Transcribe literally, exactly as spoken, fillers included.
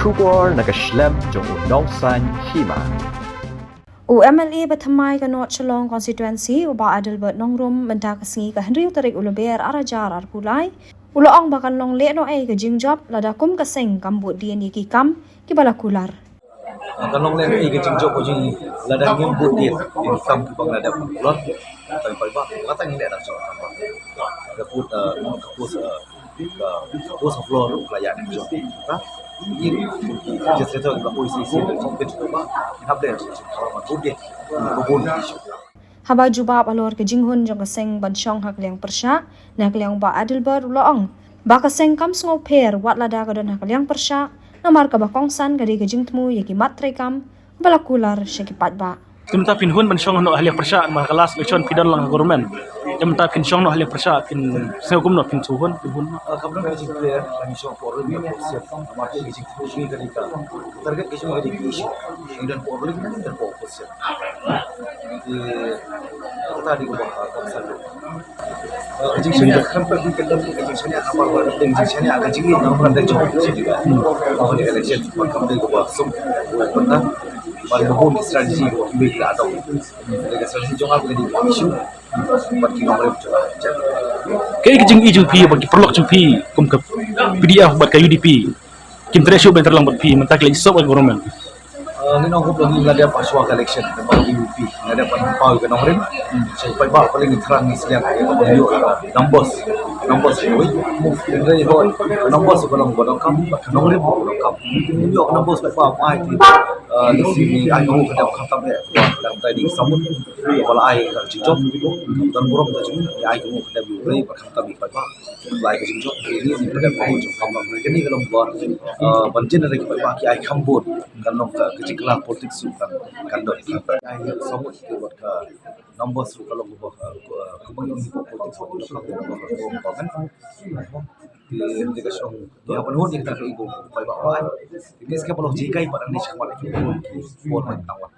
Khubor na ka shlem jong u Nongsaiñ Hima. U M L A ba thymmai ka North Shillong Constituency, u Bah Adelbert Nongrum, mynta ka sngi ka hynriew tarik u Lber ar hajar arphew lai, u la ong ba kan long lehnohei ka jingjop lada kum ka seng kam bud dien ïa ki kam kiba la kular. Kan long lehnohei ka jingjop u jing lada ngim bud dien ïa ki kam kiba nga la dep kular. Tang paidbah, kata ngi leh da jong ka paidbah. Ka pud, eh, ka pud, eh, ka pud sa floor ruh ka la ïa dep jop. Ka ngi, ngi just letter la poi sisi da jong ka paidbah. Hap dei jong ka paidbah bud dien. Ka bun issue. Haba jubab halor ka jinghun jong ka seng ban shong ha ka liang pyrshah, na ka liang Bah Adelbert u la ong ba ka seng kam sngewpher wat lada ka don ha ka liang pyrshah, namar kaba kongsan ka dei ka jingthmu ïa ki mat treikam ba la kular sha ki paidbah. Te mynta phin hun ban shong noh ha liang pyrshah, namar ka last election phi don lang ha government. Te mynta phin shong noh ha liang pyrshah, phin sngew kumno, phin shu hun, phin hun. Ah, ka don ka jingpher, ka jingshong por ring ka por siat, namar ka jingthmu ka dei ka target ka jong ka dei ka issue. Ngi don por ring, ngi don por siat. Te kata dei kaba, ah, kongsan. Ah, ka jingshaniah kan pat ka don ka jingshaniah namar ba ka jingshaniah ka jingïeit namar ka jong ka jingïeit. Ba ka election pat kam dei kaba sum. Mynta ba ka bun strategy kaba ki la adop. Ka strategy jong ka dei issue. Bad ki nongrep jong ka. Kaei ka jingïeit jong phi bad ki paralok jong phi kum ka P D F bad ka U D P? Kim treh shuh ban treh lang bad phi mynta ki la ïasop bad ka government. Ah, ngi nong hup ngi la dep shuwa ka election, ngi la dep paw ka nongrim. Sha paidbah paling ngi thrang ngi sliang ka ba ïoh numbers. Numbers ïoh. Ngi ïoh numbers ba long ba donkam, ba ka nongrim ba donkam. Ngi ïoh numbers paidbah mai ki, ah, lehse ngi ai ka hok ka dep khamtam eh. Dang tai ding samut. Ba la ai ka jingjop. Don burom ka jong ngi ai ka hok ka dep ïoh ba khamtam ïa paidbah. Lai ka jingjop, kini ni pada pau jong kam lang. Kini ka long ba, eh, ban jin da ki ba ki ai kham bun. Kan long ka, ka jingkhlaiñ politics ruh kan, kan don. Ai samut ki wat ka numbers ruh ka long ba, eh, ka ba ki politics ba ki long ka ba ka kan. Ki ni ka shong. Ya ban hot ni ka ka ibu. Bai ba ai. Ini sekarang belum jikai pada ni sekarang lagi. Buat main tawar.